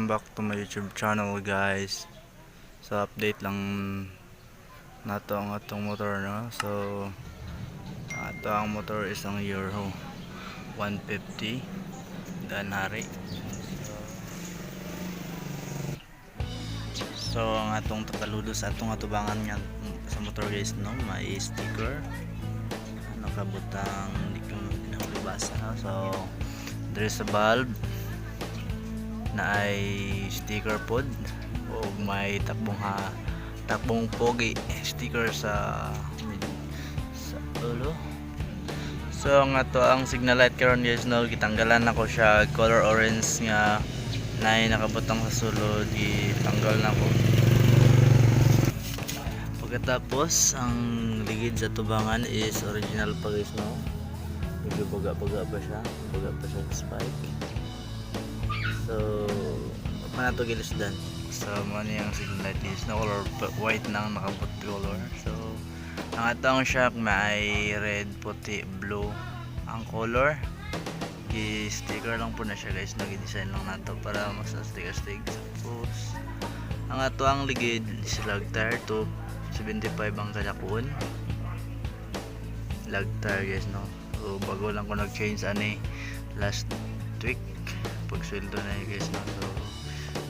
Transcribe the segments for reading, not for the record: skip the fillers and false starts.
Welcome back to my YouTube channel, guys. So update lang nato ang atong motor, no. So ato ang motor is ang Euro 150 Danari. So ang atong takaludo sa atong atubangan nga sa motor, guys, no, may sticker nakabutang, di ko nabasa, no? So there's a valve na ay sticker pod o may takbong ha takbong pogi sticker sa ulo. So ang ato ang signal light karon, guys, no, gitanggalan nako siya color orange nga na nakabutang sa sulod, gitanggal nako. Pagkatapos, ang ligid sa tubangan is original pa, guys, no. Medyo baga-baga pa siya, baga pa siya sa spike. So, pa nato gilisdan. So, mo ni ang signal light is no color white na ang nakabot color. So, ang atong shock may red, puti, blue ang color. Gi-sticker lang po na siya, guys. Nag-design lang nato para mas sticker stick. Tapos, ang ato ang ligid is lug tire to 75 ang kalakuon. Lug tire, guys, no. So, bago lang ko nag-change ani last week pag sweldo na yun, guys, no. So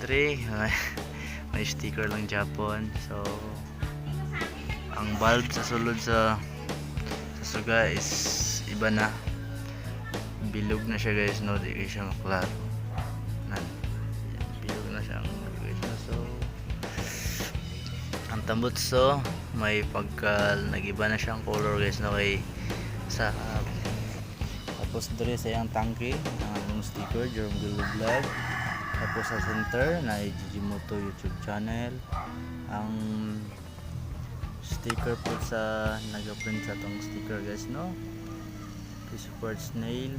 3 may sticker lang Japon. So ang valve sa sulod sa suga is iba na, bilog na siya, guys, no. Di siya maklaro nan. Yan, bilog na siya ang, guys, no. So ang tambutso may pagka nagiba na siyang color, guys, no, kay sa tapos diri sa iyang tangke ang atong sticker Jerome Gilo Vlog. Tapos sa center na GG Moto YouTube channel. Ang sticker po sa nag-print sa atong sticker, guys, no. Please support snail.